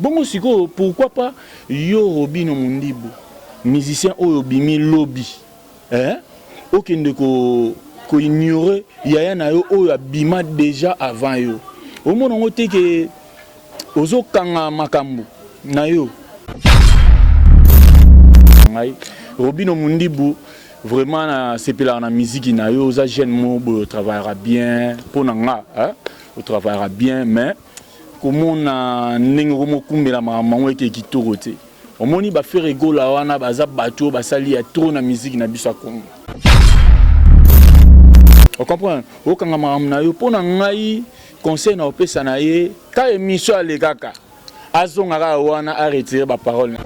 Bongo sikoyo pourquoi pas yo Robino Mundibu musicien oyo obimi lobi eh okende ko ko ignorer yaya na yo oyo abima dejà avant yo omona ngo te ke ozo kanga makambo na yo ngai Robino Mundibu vraiment na sepelaka na miziki na yo oza jeune moko boye otravaillaka bien mpo na nga hein? Otravaillaka bien mais komona ndenge okomokumbela makambo yango eke kitoko te omoni ba Ferre Gola wana baza bato oyo basali ya trop na miziki na biso ya Congo ocomprendre okanga makambo na yo mpo na ngai conseil na opesa na ye ka émission alekaka azonga kaka wana aretire baparole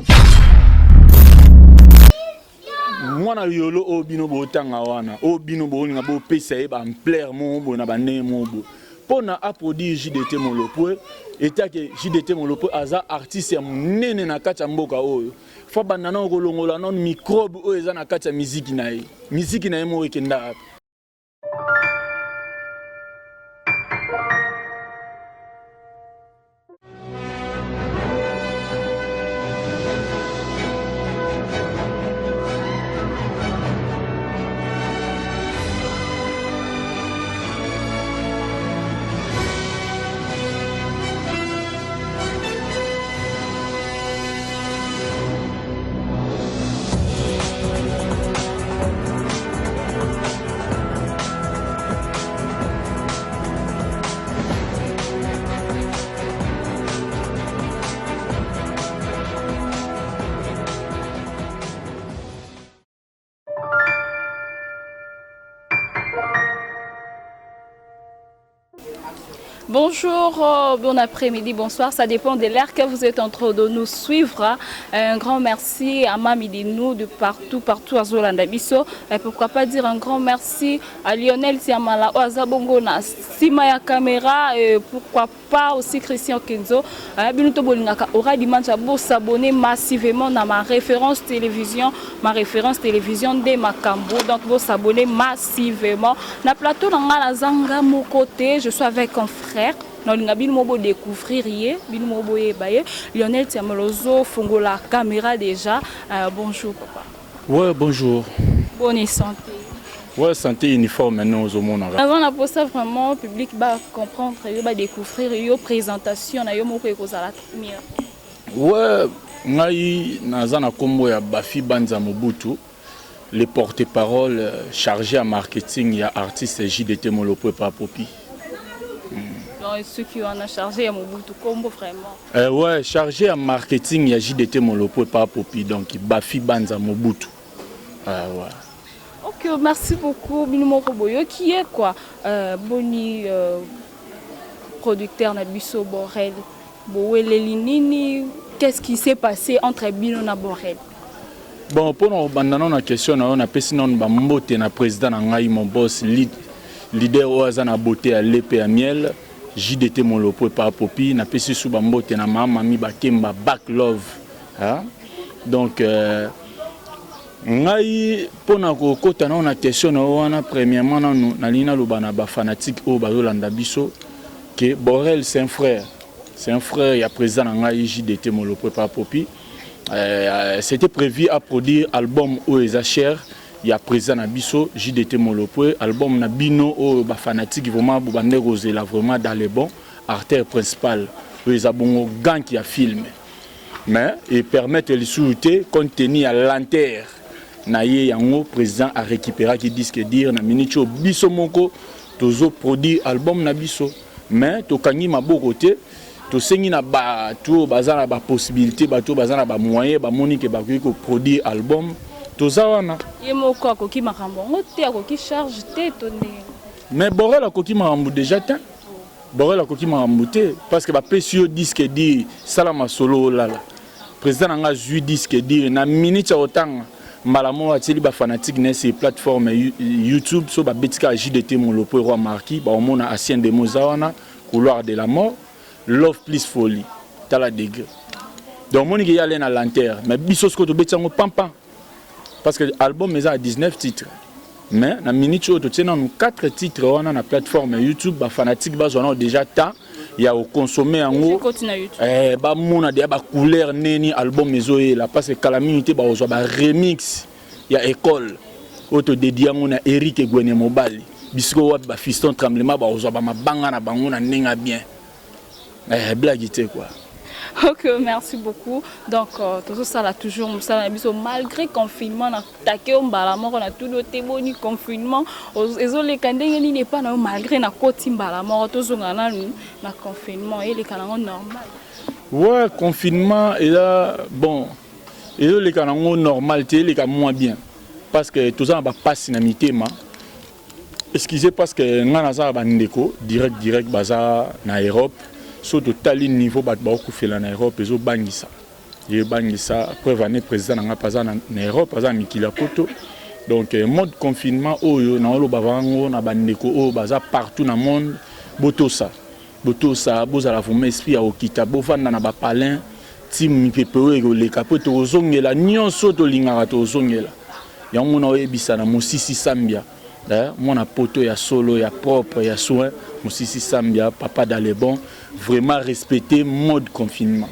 mwana yolo oyo bino botanga wana oyo bino bolinga bopesa ye baampleur moko boye na bandenge moko boye mpo na aproduire JDT Molopwe etake JDT Molopwe aza artiste ya monene na kati ya mboka oyo fo banda nano kolongola nano microbe oyo eza na kati ya miziki na ye miziki na ye moko ekenda wapi Bonjour, euh, bon après-midi, bonsoir. Ça dépend de l'heure que vous êtes en train de nous suivre. Un grand merci à Mami de nous de partout, partout à Zolanda Bisso. Et pourquoi pas dire un grand merci à Lionel Tiamala, Oaza Bongo na sima ya caméra. Et pourquoi pas aussi Christian Kenzo. Euh, bino to bolingaka Ora Dimanche bo s'abonner massivement na ma référence télévision, ma référence télévision de Makambo. Donc bo s'abonner massivement. Na plateau na nga na zanga moko te, je suis avec un frère. nalinga bino moko découvrir ye bino moko boyeba ye Lionel Tiamolozo fongola caméra déjà euh, bonjour papa ouais bonjour bonne santé Ouais, santé uniforme maintenant ozomonaka. Avant na posa vraiment public ba comprendre yo ba découvrir yo présentation na yo moko ekozala mieux. Ouais, ngai naza na kombo ya Bafi Banza Mobutu, le porte-parole euh, chargé à marketing ya artiste JDT Molopo et Papopi. Donc ceux qui ont chargé ya Mobutu kombo vraiment. Euh, ouais, chargé à marketing ya JDT Molopo et Papopi donc Bafi Banza Mobutu. Ah, ouais. Ok, merci beaucoup bino moko boyoki ye quoi. Euh, boni euh, producteur na biso Borel boweleli nini qu'est-ce qui s'est passé entre bino na Borel? Bon, mpona kobanda nano na question na yo napesi nano bambote na président na ngai mon boss lead, leader oyo aza na beauté ya lepe ya miel JDT Molopo epa Popi napesi su bambote na mama mami Bakemba back love hein? Donc euh, Ngai pona kokota nao na question na yo wana premièrement nanu nalingi naloba na ba fanatique oyo bazolanda biso que Borel c'est un frère c'est un frère ya président na ngai JDT Molopwe pa Popi euh, c'était prévu à produire album oyo eza cher ya président na biso JDT Molopwe album na bino oyo ba fanatique vraiment bobande kozela vraiment dans les bons artère principale oyo eza bongo gank ya film Mais e permettre lisusu te compte tenu ya lenteur na ye yango president a recuperaki disque dur na minute oyo biso moko tozo produire album na biso mais tokangi maboko te tosengi na bato oyo baza na ba possibilité bato oyo baza na ba moyen bamoni ke bakoki ko produire album toza wana ye moko akoki makambo yango te akoki charge te to ndenge mais Borel akoki makambo déjà te Borel akoki makambo te parce que bapesi yo disque dur sala masolo olala président na nga azui disque dur na minute ya kotanga mbala moko atieli ba fanatique na ye sur plateforme YouTube so babeti kaka JDT Molopo roi Marquis bakomona ancien demo eza wana couloir de la mort love plus folie tala degré donc omoni ke ye ale na lenteur mais biso sikoyo tobeti yango pampan Parce que album eza à 19 titres. Mais na minute oyo totie nanu 4 titres wana na plateforme YouTube ba fanatique bazwa nano déjà temps ya koconsommer yango. Eh, bamona deya bacouleur neni album ezoyela, parce que kala mingi te bakozwa baremix ya école oyo todédier yango na Eric Egwene mobali. Bisika wapi bafiston tremblement bakozwa bamabanga na bango na ndenge ya bien. Eh, blague te quoi. Ok, merci beaucoup. Donc, tozosala toujours mosala na biso malgré confinement. Na take yo mbala moko na tudo te, boni confinement ezoleka ndenge nini epa na yo? Malgré na koti mbala moko, tozonga nanu na confinement, eleka nango normal? Ouais, confinement eza bon, ezoleka nango normal te, eleka moins bien, parce que toza na bapasi na mitema. Excusez, parce que nga naza na bandeko direct direct baza na Europe. So totali niveau bato baokufela na Europe, ezobangisa, ebangisa. Preuve ane, président na nga mpe aza na Europe, aza na mikili ya poto. Donc mode confinement oyo, naoloba bango na bandeko oyo baza partout na monde, botosa, botosa, bozala vraiment esprit ya kokita, bovanda na bapalin ti mipepe oyo ekoleka, mpo tokozongela nyonso tolingaka, tozongela yango. Na oyebisa na Mosisi Sambia, mwana poto ya solo, ya propre, ya soin, Mosisi Sambia, papa Dalebon, vraiment respecter mode confinement.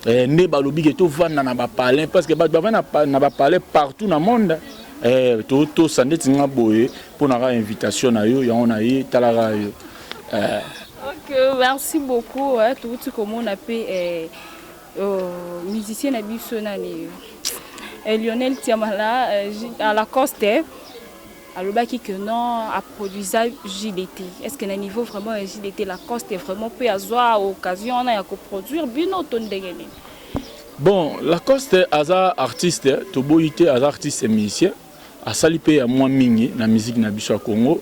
Nde balobi ke tovanda na bapalin, parce que bato bavanda na bapalin partout na monde. Totosa ndeti nga boye mpo na kaka invitation na yo, yango na ye talaka yo. Ok, merci beaucoup. Touti komona mpe musicien na biso nani, Lionel Tiamala à Lacoste, alobaki que non, aproduisa JDT. Est ce que na niveau vraiment ya JDT, Lacoste vraiment mpe azwa occasion wana ya koproduire bino to ndenge nini? Bon, Lacoste aza artiste, toboyi te, aza artiste musicien, asali mpe ya mwa mingi na musique na biso ya Congo,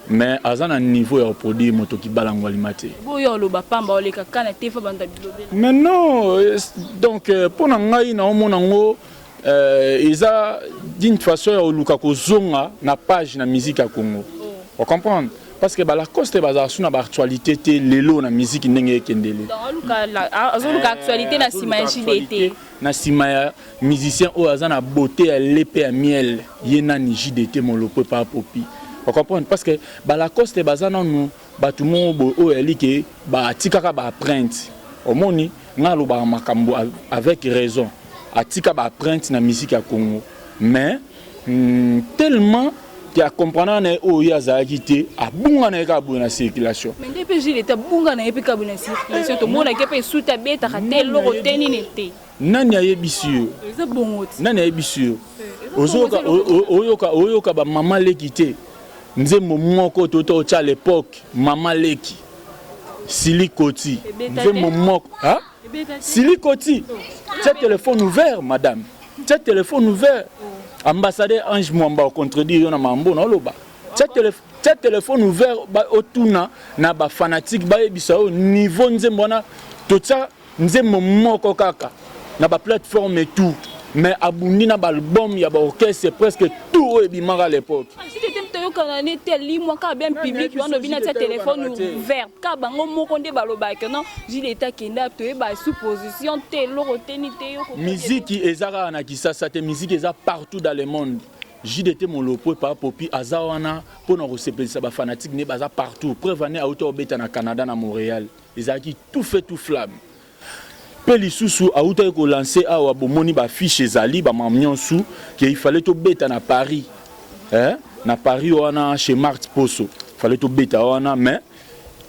mais aza na niveau ya koproduire moto kibalango alima te. Boyo oloba pamba, oleka kana te, fa banda bilobela. Mais non, donc mpo na ngai naomona yango eza d'une façon ya koluka kozonga na page na musique ya Congo, ocomprendre? Parce que balacoste bazala su na baactualité te lelo na musique ndenge ekendele. Azoluka actualité na nsima ya JDT. Na nsima ya musicien oyo aza na beauté ya lepe ya miel, ye nani? JDT Molopo epa popi, ocomprendre? Parce que balacoste baza nanu bato moko boye oyo yali ke batikaka baempreinte. Omoni, ngai alobaka makambo avec raison. Atika baempreinte na musique ya Congo, mais tellement ke acomprendre na ye oyo ye azalaki te, abunga na ye kaka boye na circulation. Mais nde mpe JDT abunga na ye mpe kaka boye na circulation, tomonaki mpe esuti abetaka te, eloko te, nini te. Nani ayebisi yo? Eza bongo ti. Nani ayebisi yo? Oyoka, oyoka bamama leki te, nzembo moko tota otya à l'époque, mama leki silikoti, nzembo moko silikoti. Tia téléphone ouvert, madame, tia téléphone ouvert. Ambassadeur Ange Mwamba ocontredire yo na mambo na oloba. Tia téléphone ouvert, otuna na bafanatique, bayebisa yo niveau nzembo wana. Totia nzembo moko kaka na baplateforme et tout, mais abundi na baalbum ya baorchestre presque tout oyo ebimaka à l'époque. Te, toyokana ne te, limwa kaka bien public wana obina tia téléphone ouvert kaka, bango moko nde balobaka non, JDT akenda, toyeba supposition te, eloko te, ni te. Miziki eza kaka na Kisasa te, miziki eza partout dans le monde. JDT Molopo epa popi aza wana mpona kosepelisa bafanatike nde baza partout. Preuve ane, auti obeta na Canada, na Montréal, ezalaki tout feu tout flamme. Mpe lisusu autaki kolancer awa, bomoni bafiche ezali bamama nyonso ke il fallait tobeta na Paris, eh? Na Paris wana chez Mart Poso, fallait tobeta wana, mais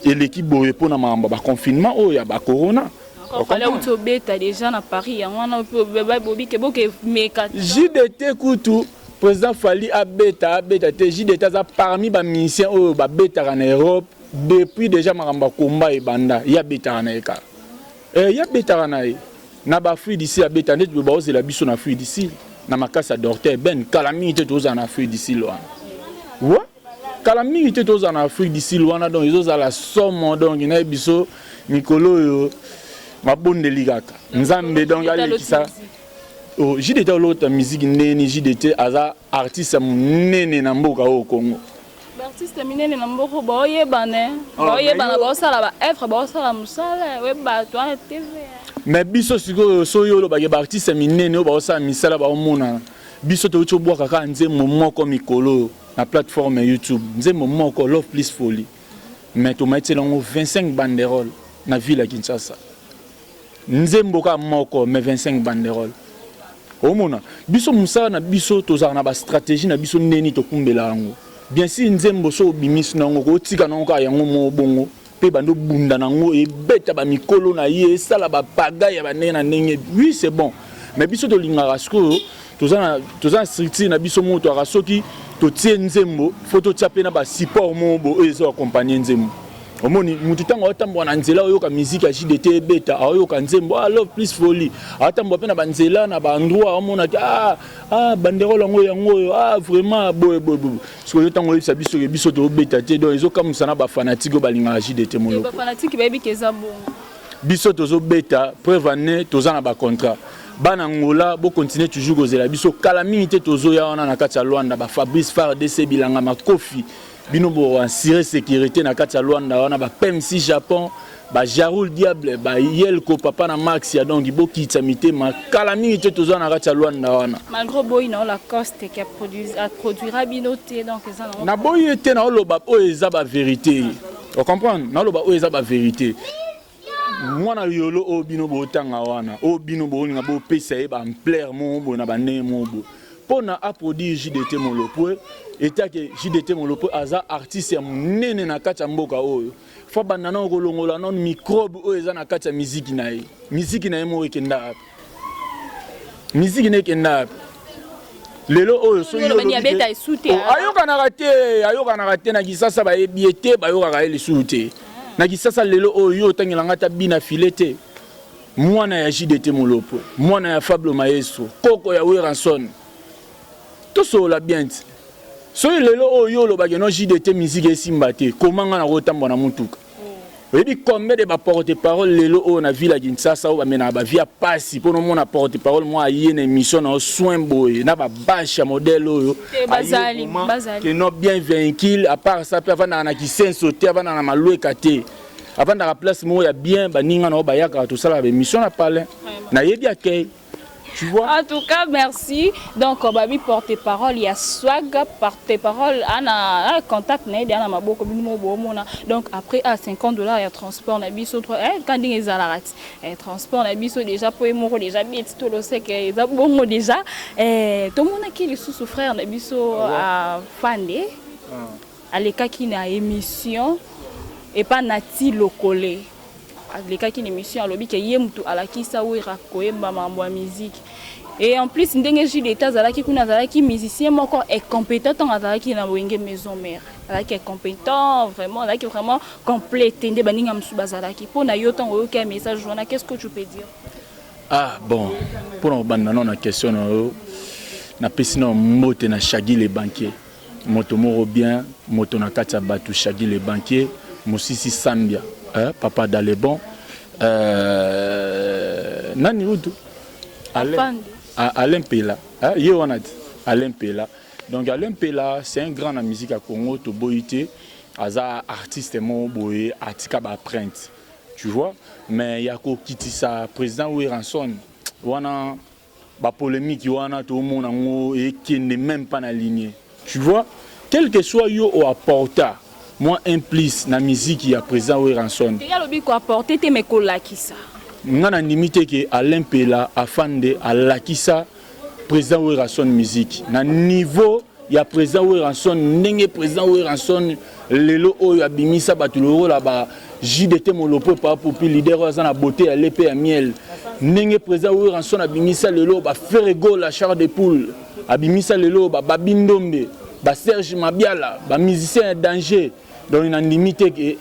eleki boye mpona makambo ya baconfinement oyo ya bacorona. Fallait uti obeta déjà na Paris, yango wana bobike boke meka. JDT kutu, président Fally abeta, abeta te, JDT aza parmi bamusicien oyo babetaka na Europe depuis déjà makambo ya komba ebanda. Ye abetaka na ye kaka, ye abetaka na ye na baafrique d'ici, abeta ndeti boye. Baozela biso na Afrique d'ici na makasi ya Dorter Ben. Kala mingi te tozala na Afrique d'ici wana wa, kala mingi te tozala na Afrique d'ici wana. Donc ezozala somo. Donc nayebi biso mikolo oyo mabondeli kaka Nzambe, donc alekisa. Oh, JDT olota musique ndeni? JDT aza artiste ya monene na mboka oyo Congo. Baartiste minene na mboka baoyebana, baoyebana, baosala baœuvre, baosala mosala, oyeba bato wana TV. Mais biso sikoyo, soki olobaki baartiste minene oyo baosala misala, baomonana, biso touti obwaka kaka nzembo moko mikolo na plateforme YouTube, nzembo moko, Love Plus Folie, mais tomaitiela yango 25 banderole. Na ville ya Kinshasa. Nzembo kaka moko mais 25 banderole. Omona biso mosala na biso, tozalaka na bastratégie na biso ndeni tokumbela yango. Bien sûr, nzembo so obimisi na yango, kotika na yango kaka yango moko bongo mpe bando bunda na yango, ebeta bamikolo na ye, esala bapagai ya bandenge na ndenge. Oui, c'est bon, mais biso tolingaka sikoyo toza na structure na biso moko. Toyaka soki totie nzembo, faut totia mpe na basupport moko bo oyo eza accompagne nzembo. Omoni mutu ntango aotambola na nzela, oyoka musique ya JDT ebeta, aoyoka nzembo "Ah, love plus folie", aotambola mpe na banzela, na baendroit, aomonaki "Ah, ah, banderole yango, yango oyo, ah, vraiment boye boye boye". Sikoyo ntango oyebisa biso ke biso tobeta te, donc ezokamwisa na bafanatike oyo balingaka JDT Moloko. Bafanatike bayebi ke eza bongo. Biso tozobeta, preuve ane toza na bacontrat. Bana Ngola, bocontinue toujours kozela biso. Kala mingi te tozoya wana na kati ya Lwanda. Bafabrice Fardc bilanga makofi, bino boassurer sécurité na kati ya Lwanda wana. Bapemsi Japon, bajaroul Diable, bayelko papa na max ya, donc bokitisa mitema, kala mingi te toza na kati ya Lwanda wana. Malgré boyi na Lacoste qui aproduira bino te, donc eza na Naboyi ye te, naoloba oyo eza bavérité, ocomprendre? Naoloba oyo eza bavérité. Mwana yolo oyo bino botanga wana, oyo bino bolinga bopesa ye baampleur moko boye na bandenge moko boye mpo na aproduire JDT Molopwe, etake JDT Molopwe aza artiste ya monene na kati ya mboka oyo. Faut banda nano kolongola nano microbe oyo eza na kati ya miziki na ye. Miziki na ye moko ekenda wapi? Miziki na ekenda wapi lelo oyo? Soki ayokanaka te, ayokanaka te na Kisasa, bayebi ye te, bayokaka ye lisusu te na Kisasa lelo oyo. Yo otangelanga ata bina file te. Mwana ya JDT Molopo, mwana ya Fablo Maestro, koko ya Werrason, tosolola bien ti. Soki lelo oyo yo olobaki no JDT musique esimba te, koma nga na kotambola na mutuka. Oyebi combien de baporte parole lelo oyo na ville ya Kinshasa oyo bamenaka bavie ya pasi mpo nomona porte parole moko aye na émission na yo soin boye na babashe ya modèle oyo keno bien véhicule? À part ça mpe avandaka na Kisenso te, avandaka na Malweka te, avandaka place moko ya bien. Baninga na oyo bayakaka, tosalaka baémission na palin, nayebi akei, tu vois. En tout cas, merci. Donc, babi porte-parole, il y a swag, porte-parole, ana contact na ye na maboko bino mo bomona. Donc après à 50 $ il y a transport na biso eh quand ndenge ezalaka ti. Eh, transport na biso déjà po moko déjà beti to lo seke eza bongo déjà. Eh, tomonaki lisusu frère na biso a Fande. Alekaki na émission epa Nati Lokole, alekaki na émission, alobi ke ye mutu alakisa Wera koyemba makambo ya musique. Et en plus, ndenge JDT azalaki kuna, azalaki musicien moko incompétent. Ntango azalaki na Wenge Maison Mère, azalaki incompétent vraiment, azalaki vraiment complet te nde baninga mosusu bazalaki. Mpo na yo, ntango oyoki ya message wana, qu'est ce que tu peux dire? Ah bon, mpona kobanda nano na question na yo, napesi na mbote na Shagi le banquier, moto moko bien, moto na kati ya bato. Shagi le banquier mosisi Sambia, eh, papa Dalebon, nani utu Alain, Alain Pela, eh, ye wana ti Alain Pela. Donc Alain Pela, c'est un grand na musique ya Congo, toboyi te, aza artiste moko boye atika baempreinte, tu vois. Mais ya kokitisa président Werrason wana, bapolémique wana tomona yango ekende même pas na lignée, tu vois. Quel que soit yo oapporta moi un plus na musique ya président Werrason. Alobi koapporte te, mais kolakisa. Nga na ndimi te ke Alain Pela afande alakisa président Werrason musique na niveau ya président Werrason. Ndenge président Werrason lelo oyo abimisa bato lokola ba JDT Molopo Papopi, leader oyo aza na beauté ya lepe ya miel, ndenge président Werrason abimisa lelo baFerre Gola, Char de Poule, abimisa lelo bababi Ndombe, baSerge Mabiala, bamusicien ya danger. Donc nandimi te ke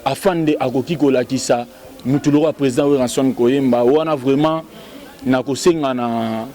afande akoki kolakisa mutu lokola président Werrason koyemba wana. Vraiment, nakosenga na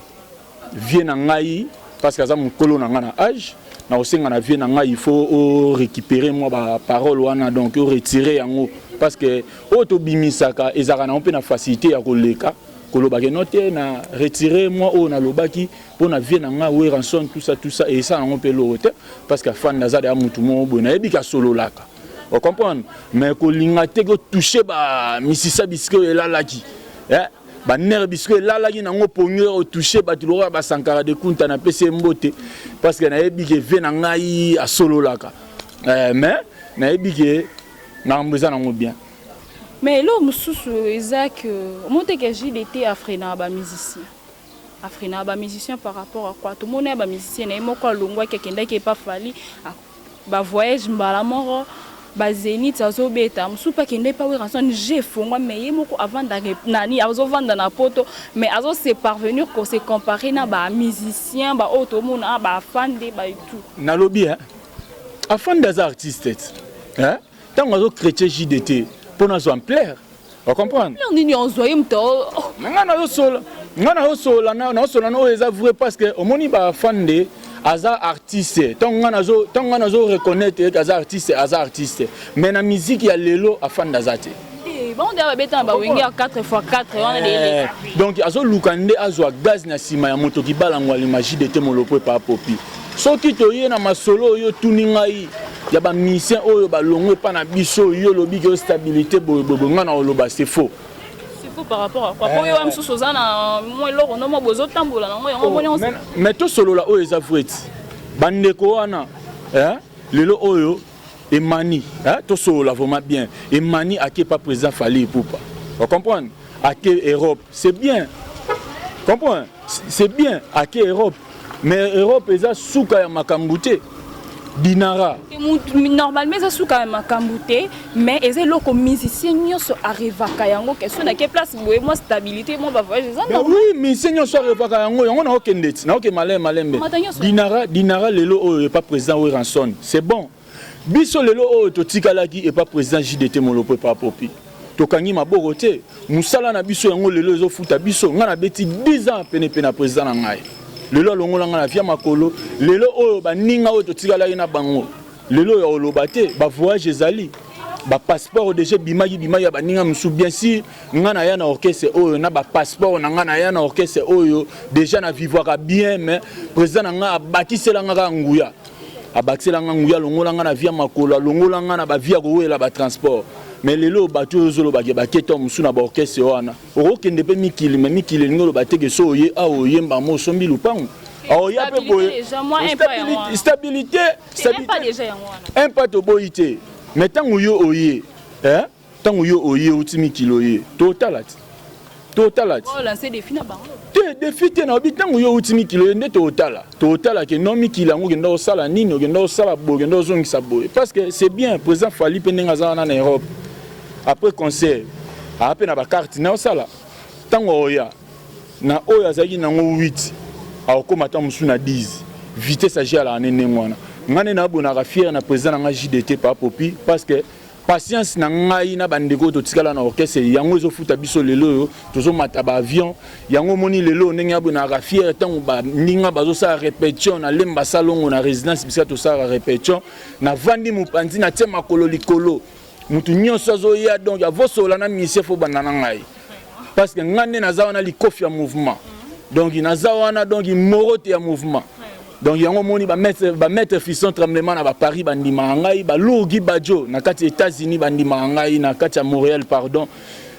vie na ngai, parce que aza mokolo na ngai na âge, nakosenga na vie na ngai, il faut récupérer mwa baparole wana, donc oretirer yango, parce que oyo tobimisaka ezalaka nango mpe na facilité ya koleka kolobaki no te. Na retire mwa oyo nalobaki mpo na vie na ngai Werrason, tout ça, tout ça, esala yango mpe eloko te, parce que afandi aza deya mutu moko boye, nayebi kasololaka, ocomprendre. Mais kolinga te kotouche bamisisa bisika oyo elalaki, eh? Banere bisika elalaki nango pongi, otouche bato lokola basankara de Kunta. Napesi ye mbote parce que nayebi ke vie na ngai asololaka, eh, mais nayebi ke makambo eza nango bien. Mais eloko mosusu eza que omoni te ke JDT afreinaka bamusicien, afreinaka bamusicien par rapport à quoi? Tomoni ya bamusicien na ye moko alongwaki, akendaki epa Fally, bavoyage mbala moko, bazénith azobeta, mosusu mpe akende epa Werrason, g efongwa. Mais ye moko avandaka nani, azovanda na Poto, mais azose parvenir kose comparer na bamusicien baoyo tomona baafande baetout. Nalobi afande aza artiste te. Ntango azochrétien JDT mpo nazwa ampleur, ocomprendre? Nini ozwa ye moto? Me ngai nazosola, ngai nazosola, nazosola na oyo eza vrai, parce que omoni baafande aza artiste. Ntango ngai nazo reconnaître eke aza artiste, aza artiste, mais na musique ya lelo afande aza te. Bango nde babeta na bawenge ya 4 x 4 wana. Donc azoluka nde azwa gaz na nsima ya moto kibalango alima JDT Molopo epa Popi. Soki toye na masolo oyo otuni ngai ya bamusicien oyo balongwe epa na biso, yo olobi ke stabilité boyeboye, ngai na oloba c'est faux. C'est faux par rapport à quoi? Po yo mosusu oza na mwa eloko no mwa bozotambola nango, yango omoni yango. Mais tosolola oyo eza vrai ti bandeko wana, lelo oyo emani, tosolola vraiment bien. Emani ake pa président Fally Ipupa, ocomprendre? Ake Europe, c'est bien, comprendre, c'est bien, ake Europe, mais Europe eza suka ya makambo te, Dinara. Normalement eza suka ya makambo te, mais eza eloko musicien nyonso arêvaka yango, question na ke place boye, mwa stabilité, mwa bavoyage eza. Oui, musicien nyonso arêvaka yango. Yango naokende ti naoke malembe malembe. Dinara, Dinara lelo oyo epa président Werrason, c'est bon. Biso lelo oyo totikalaki epa président JDT Molopo epa Popi, tokangi maboko te. Mosala na biso yango lelo ezofuta biso. Ngai nabeti 10 ans penepene na président na ngai. Lelo alongola ngai na via makolo. Lelo oyo baninga oyo totikalaki na bango, lelo oyo oloba te, bavoyage ezali, bapasseport déjà ebimaki, bimaki ya baninga mosusu. Bien sûr, ngai naya na orchestre oyo na bapasseport na ngai, naya na orchestre oyo déjà na vivwaka bien, mais président na ngai abakiselanga kaka nguya, abakiselanga nguya, alongola ngai na via makolo, alongola ngai na bavie ya kowela batransport. Mais lelo bato oyo ozolobake baketa mosusu na baorchestre wana, okokende mpe mikili, mais mikili elingi oloba teke so oye awa oyemba mo osombi lupango, aoya mpe boye. Stabilité, un pas toboyi te, mais ntango yo oye, ntango yo oye outi mikili, oye, totala ti, totala ti te, défi te. Nayobi ntango yo outi mikili, oye nde totala, totala ke no mikili yango okenda kosala nini, okenda kosala boye, okenda kozongisa boye, parce que c'est bien. Président Fally mpe ndenge aza wana na Europe, après concert aa mpe na bacarte na osala. Ntango oya na oyo azalaki nango 8, akokóma ata mosusu na 10. Vitesse agi alaka ne ndenge wana. Ngai nde nabonaka fier na président na ngai JDT pa Popi, parce que patience na ngai na bandeko oyo totikala na orchestre, yango ezofuta biso. Lelo oyo tozomata baavion, yango omoni lelo ndenge abonaka fier. Ntango baninga bazosala répétition na Lemba Salongo na résidence, bisika tosalaka répétition, navandi mopanzi, natie makolo likolo, mutu nyonso azoya. Donc avosola na musicien, faut banda na ngai, parce que ngai nde naza wana likofi ya mouvement. Donc naza wana, donc moro te ya mouvement. Donc yango omoni bamaître Fiston Tremblement na baparis bandimaka ngai, balourgi bajo na kati ya États-Unis bandimaka ngai, na kati ya Montréal, pardon,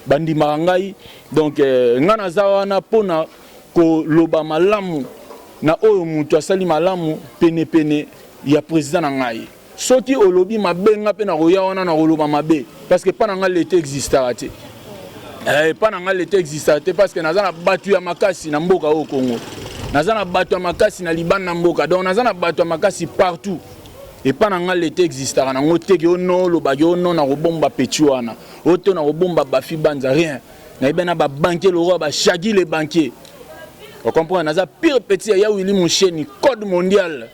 bandimaka ngai. Donc ngai naza wana mpona koloba malamu na oyo moto asali malamu penepene ya président na ngai. Soki olobi mabe, nga mpe nakoya wana na koloba mabe, parce que mpa na ngai lete existaka te, epa na ngai lete existaka te, parce que naza na bato ya makasi na mboka oyo Congo, naza na bato ya makasi na libanda mboka, donc naza na bato ya makasi partout. Epa na ngai lete existaka nango teke o no olobaki o no na kobomba peti wana, o te na kobomba bafi banza rien. Nayebi na babanquier le bashagi le banquier, ocomprendre? Naza pire petit ya Yawili Musheni, code mondial,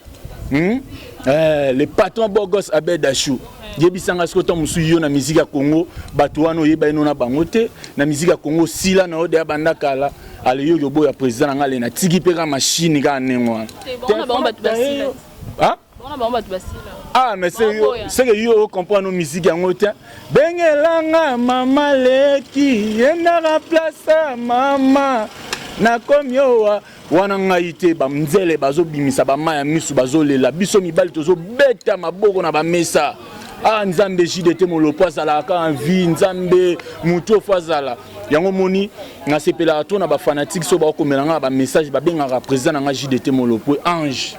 Le patron bogos Abed Achou. Yebisanga soki ota mosusu yo na musique ya Congo, bato wana oyeba ino na bango te na musique ya Congo. Sila na yo deya banda kala. Ale yoki oboya président na nga, ale natiki mpe kaka machine kaka ndenge wana. Ah, mais c'est que yo comprendre musique yango te. Bengelanga mama leki yendaka place mama nakomi owa wana ngai te. Banzele bazobimisa bama ya misu, bazolela. Biso mibali tozobeta maboko na bamesa. Ah Nzambe, JDT Molopo azalaka kaka vie. Nzambe, motu ofo azala yango moni. Nasepelaka to na bafanatike so bakokomela nga na bamessage, babengaka président na nga JDT Molopo ange.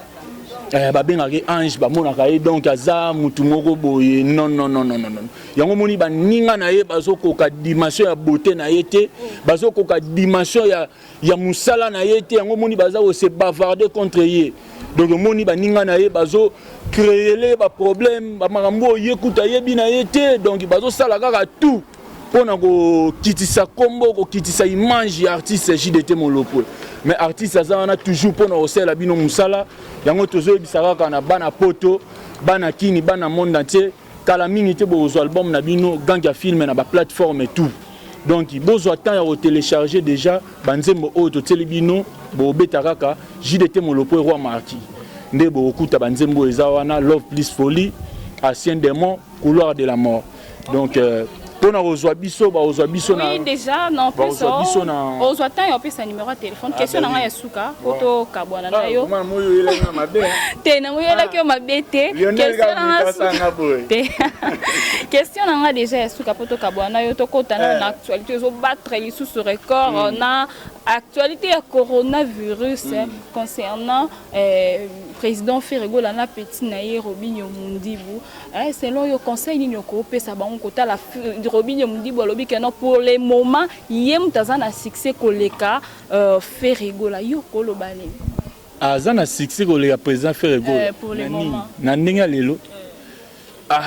Babengaka ye ange, bamonaka ye, donc aza mutu moko boye. Non, non, non, non, non. Yango moni baninga na ye bazokoka dimension ya beauté na ye te, bazokoka dimension ya mosala na ye te. Yango moni baza kose bavarder contre ye. Donc omoni baninga na ye bazo créer baproblème, bamakambo oyo ye kuta ayebi na ye te. Donc bazosala kaka tout mpona kokitisa nkombo, kokitisa image ya artiste JDT Molopwe. Mais artiste aza wana toujours mpona kosalela bino mosala. Yango tozoyebisa kaka na bana Poto, bana Kini, bana monde entier, kala mingi te bokozwa album na bino Gang ya Film na baplateforme et tout. Donc bozwa temps ya kotélécharger déjà banzembo oyo totieli bino. Bobeta kaka JDT Molopwe Roi Marquis nde bokokuta banzembo oyo eza wana: Love Plus Folie, Ancien Démon, Couloir de la Mort. Donc mpona kozwa biso, bakozwa biso na Oui, déjà non, plus biso na ozwa temps ya opesa numéro ya téléphone. Question na ngai ya suka po tokabwana na yo te, namoyelaki yo mabe te. Question na ngai déjà ya suka po tokabwana na yo, tokota na actualité ezobattre lisusu record, na actualité ya coronavirus concernant président Ferre Gola na petit na ye Robinio Mundibu. Selon yo, conseil nini okopesa bango? Kotala Robinio Mundibu alobi ke non, pour le moment ye moto aza na succès koleka Ferre Gola. Yo koloba nini? Aza na succès koleka président Ferre Gola? Pour le moment. Na ndenge ya lelo, ah,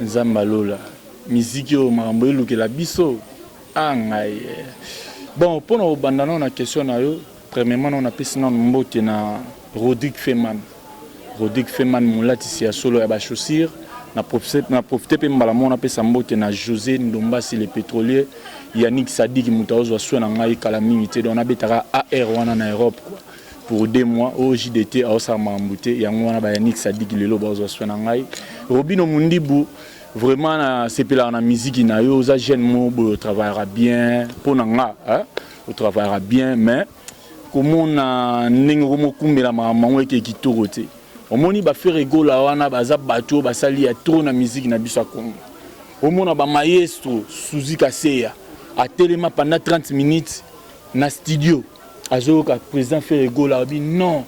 Nzambe alola, miziki oyo makambo elukela biso. Ah ngai, bon, mpona kobanda nao na question na yo, premièrement nao napesi nano mbote na Rodrigue Feman, Rodrigue Feman, molatisi ya solo ya bachaussure. Na profite mpe mbala moko napesa mbote na José Ndombasi le pétrolier, Yannick Sadiki, moto azozwa soin na ngai kala mingi te. Donc nabetaka ar wana na Europe quoi, pour 2 mois oyo JDT aosala makambo te. Yango wana baYannick Sadiki lelo bazozwa soin na ngai. Robino Mundibu, vraiment nasepelaka na miziki na yo. Oza jeune mo boye, otravaillera bien. Mpo na nga, otravaillera bien, mais komona ndenge okomokumbela makambo yango eke kitoko te. Omoni baFerre Gola wana, baza bato oyo basali ya trop na miziki na biso ya Congo. Omona bamaestro Suzi Kaseya atelema pendant 30 minutes na studio, azoyoka président Ferre Gola, abi non,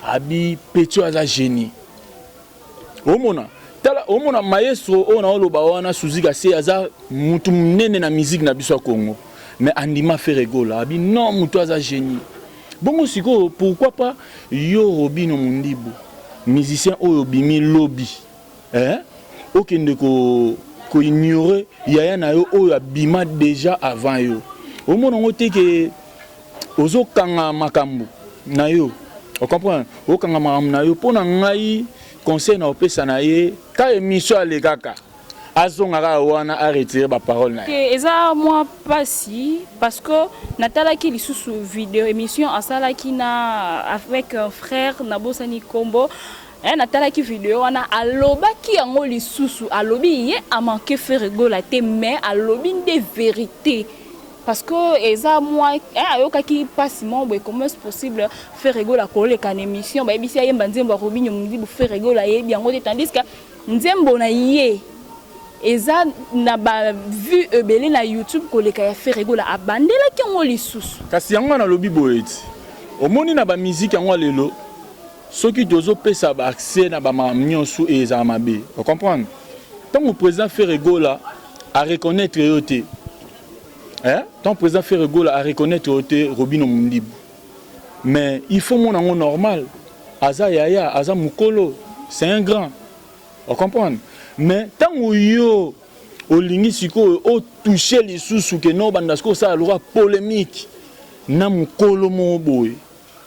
abi petit oyo aza génie. Omona, tala, omona maestro oyo naoloba wana, Suzi Kaseya, aza mutu monene na miziki na biso ya Congo, mais andima Ferre Gola, abi non, mutu aza génie. Bongo sikoyo pourquoi pas yo Robino Mundibu, musicien oyo obimi lobi, eh? Okende koignore ko yaya na yo oyo abima déjà avant yo. Omona yango te ke ozokanga makambo na yo, ocomprendre, okanga makambo na yo. Mpo na ngai, conseil na opesa na ye, ka émission alekaka, azonga kaka wana, aretire baparole na ye. Eza mwa mpasi parce que natalaki lisusu video émission asalaki na avec un frère, nabosani nkombo. Natalaki video wana, alobaki yango lisusu, alobi ye amanke Ferre Gola te, mais alobi nde vérité parce que eza mwa ayokaki mpasi moko boye. Comment est possible Ferre Gola koleka na émission, bayebisi ayemba nzembo ya Robinio Mundibu, Ferre Gola ayebi yango te, tandis que nzembo na ye eza na bavue ebele na YouTube koleka ya Ferre Gola? Abandelaki yango lisusu. Kasi yango wana nalobi boye ti omoni na bamiziki yango ya lelo, soki tozopesa baaccès na bamakambo nyonso, ezala mabe, ocomprendre. Ntango président Ferre Gola areconnaître yo te, ntango président Ferre Gola areconnaître yo te, Robino Mundibu, mais il faut mona yango normal. Aza yaya, aza mokolo, c'est un grand, ocomprendre. Mais ntango yo olingi sikoyo otouche lisusu ke no banda sikoyo osala lokola polémique na mokolo moko boye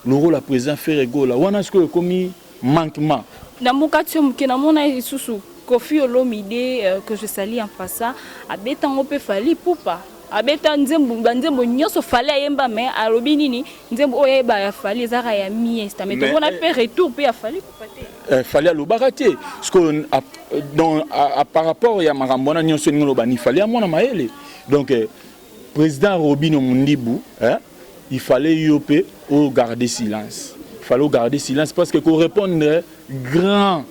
lokola président Ferre Gola wana, sikoyo ekomi manquement. Na mboka ti moke namona lisusu Kofi Olomide, que je salue en passant, abetango mpe Fally Ipupa, abeta nzembo, banzembo nyonso Fally ayemba, mais alobi nini? Nzembo oyo ayeba ya Fally ezaka ya Miesta, mais tomona mpe retour mpe ya Fally Ipupa te. Fally alobaka te sikoyo. Donc par rapport ya makambo wana nyonso elingi oloba ni Fally amwana mayele. Donc président Robino Mundibu, il fallait yo mpe ogarder silence, il fallait ogarder silence parce que korépondre grand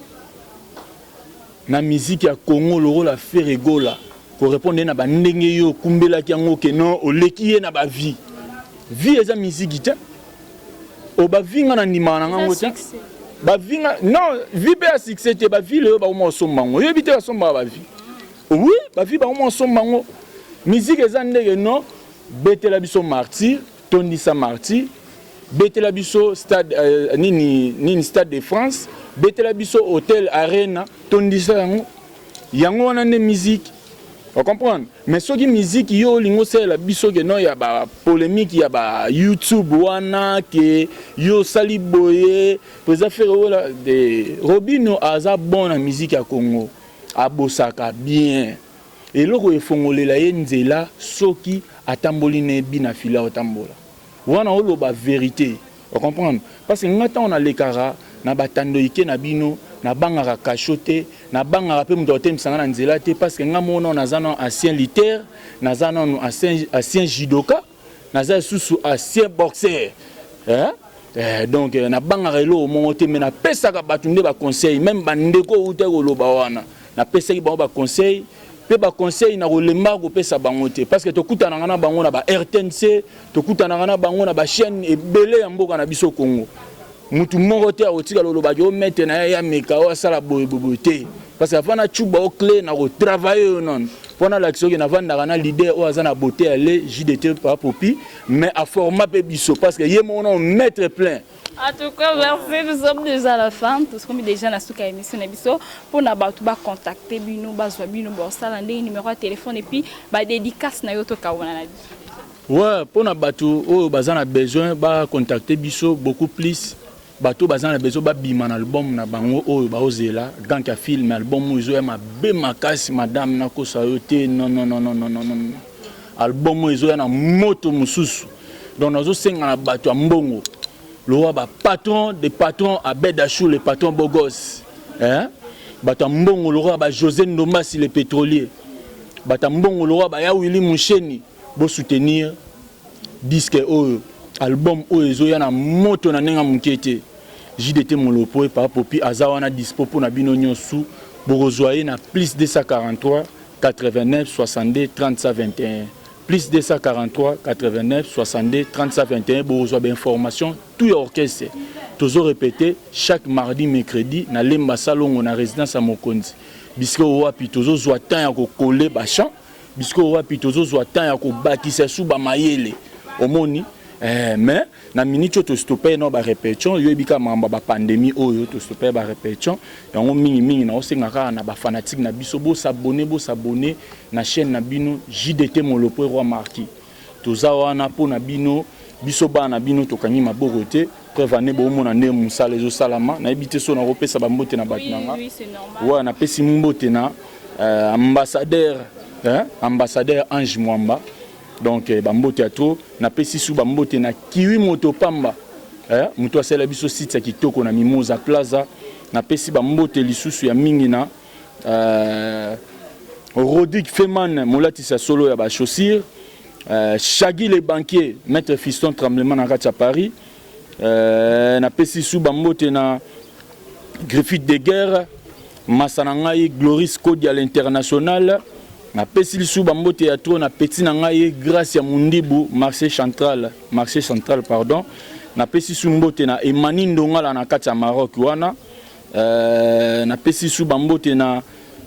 na musique ya Congo lokola Ferre Gola, korépondre ye na bandenge yo okumbelaki yango ke non, oleki ye na bavie, vie eza musique te. O bavi nga na ndimaka na ngango te. Bavi nga non vie mpe ya succès te bavi lelo bakoma kosomba yango oyebi te basombaka bavi oui bavi bakoma kosomba yango musique eza ndenge non betela biso martyr tondisa martyr betela biso stade euh, nini nini stade de France betela biso hotel arena tondisa yango yango wana nde musique O comprendre? Mais soki musique yo olingi osalela biso ke non ya ba polemique ya ba YouTube wana ke yo osali boye président Ferre Gola de Robino aza bon na musique ya Congo abosaka bien eloko efongolela ye nzela soki atamboli ne bina fila otambola wana oloba verite O comprendre? Parce que nga tango nalekaka na ba tandoike na bino, nabangaka cachot te, nabangaka pe moto akotelemisa nga na nzela te parce que nga moko nanu naza nanu ancien lutteur, naza nanu ancien ancien judoka, naza lisusu ancien boxeur. Hein? Eh, donc nabangaka eloko moko te mais napesaka bato nde ba conseil, meme ba ndeko owutaki koloba wana, napesaki bango ba conseil pe ba conseil nakolembaka kopesa bango te parce que tokutanaka na bango na ba RTNC, Tokutanaka na bango na ba chaîne ebele ya mboka na biso Congo. Mutu moko te akotikala olobaki o maître na ye ameka o asala boye boye te. Parce que avant na tchuba o clé na ko travailler yo nono. Mpo nalakisa oke navandaka na leader oyo aza na beauté ya le JDT pa Popi mais a forma pe biso parce que ye moko na maître plein. En tout cas, merci. Nous sommes déjà à la fin. Nous sommes déjà na suka émission na biso pour na bato ba contacter bino bazwa bino bosala ndenge numéro ya téléphone et puis ba dédicace na yo to kawana na biso. Ouais, pona batu oyo baza na besoin ba contacter biso beaucoup plus bato baza na besoin babima na album na bango oyo baozela gank ya film album oyo ezoya mabe makasi madame nakosa yo te non non non non non non album oyo ezoya na moto mosusu donc nazosenga na bato ya mbongo lowa ba patron de patron Abed Achou le patron bogos hein bato ya mbongo lokola ba José Ndombasi le pétrolier bato ya mbongo lokola ba ya Willy Musheni Bo soutenir disque oyo, album oyo ezoya na moto na ndenge ya muke te. JDT Mulopoe Papa Popi aza wana dispo pona bino niosu, bokozua ye na plus 243 89 62 30 121 plus 243 89 62 30 121 bokozua ba information tout ya orchestre. Tozo repeter chaque mardi mercredi na Lemba Salongo na residence ya Mokonzi bisika oyo wapi tozozua temps ya ko coller ba chants. Bisika oyo wapi tozozwa temps ya kobakisa su ba mayele omoni eh, mais na minute oyo tostope no ba repetition yo yebi kaka makambo ya ba pandemie oyo tostope ba repetition yango mingi mingi naosenga kaka na ba fanatique na biso bosabone bosabone na chaîne na bino JDT Molopwe Roi Marquis toza wana mpo na bino biso bana na bino tokangi maboko te preuve ane boomona nde mosala ezosalama nayebi te so nakopesa bambote na bato na nga wa napesi mbote na euh, ambassadeur hein? ambassadeur Ange Mwamba donc eh, bambote ya trop napesi su bambote na kiwi moto pamba eh? moto asala biso site ya kitoko na Mimosa Plaza napesi bambote lisusu ya mingi na euh, Rodrigue Feman molatisa solo ya ba chaussures euh, Shaggy le banquier maître Fiston Tremblement na kati ya Paris euh, napesi su bambote na Griffith de guerre masa na ngai Gloris Kodia l'international napesi lisusu bambote ya trop na petit na ngai Grace ya Mundibu marché central marché central pardon napesi su mbote na Emani Ndongala na kati ya Maroc wana euh, napesi su bambote na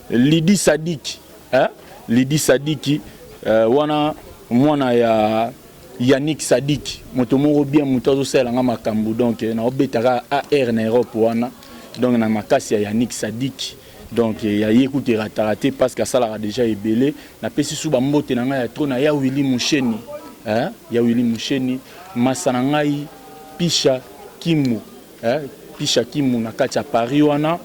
Lydie Sadiki eh? Lydie Sadiki euh, wana mwana ya Yannick Sadiki moto moko bien moto azosalela nga makambo donc naobeta kaka AR na Europe wana donc na makasi ya Yannick Sadiki donc ya ye kutu erataka te parce que asalaka déjà ebele napesi su bambote na ngai ya trop na ya Willy Musheni eh? ya Willy Musheni masa na ngai Pisha Kimu eh? Pisha Kimu na kati ya Paris wana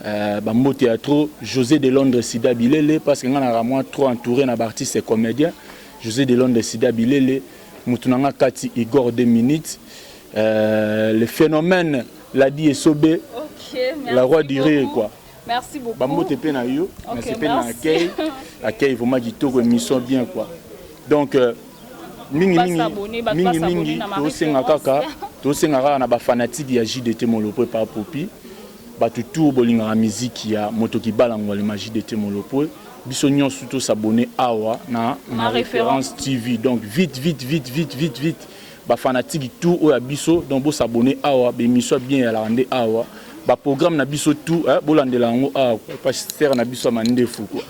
euh, bambote ya trop José de Londres Sida Bilele parce que ngai naka mwa trop entouré na baartiste et comédien José de Londres Sida Bilele mutu na nga kati Igor 2 minutes euh, le phénomène Ladi Esobe okay, la roi du rire quoi. Merci beaucoup. Bambote pe na yo, okay, merci pe na accueil, accueil vraiment kitoko émission bien quoi. Donc euh, mingi mingi mingi mingi tosenga kaka tosenga kaka na ba fanatique ya JDT Molopwe par Popi bato tour bolingaka miziki ya moto kibala ngwalema JDT Molopwe biso nyonso to s'abonner awa na, na référence TV donc vite vite vite vite vite vite. Ba fanatique tout oyo ya biso, donc bo s'abonner awa, ba émission bien ya nde awa. Ba programme na biso tout, hein, bolandela yango awa, pasteur na biso ya mandefu quoi.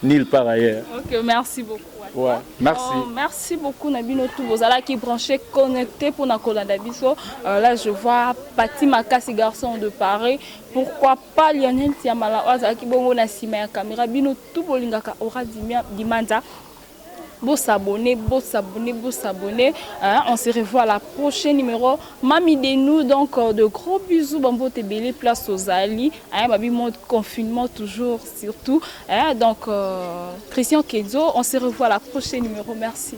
Nulle part ailleurs. Ok, merci beaucoup. Ouais, merci. Oh, merci beaucoup na bino tout bozalaki branché, connecté pour na kolanda biso. Là je vois Pati Makasi, garçon de Paris. Pourquoi pas Lionel Tiamala oyo azalaki bongo na nsima ya caméra. Bino tout bolingaka Ora Dimanza. Bo s'abonner, bo s'abonner, bo s'abonner. Hein, on se revoit à la prochaine numéro. Mami de nous, donc de gros bisous, bambo tebele, place aux Ali. Hein, babi mode confinement toujours, surtout. Hein, donc Christian Kenzo, on se revoit à la prochaine numéro. Merci.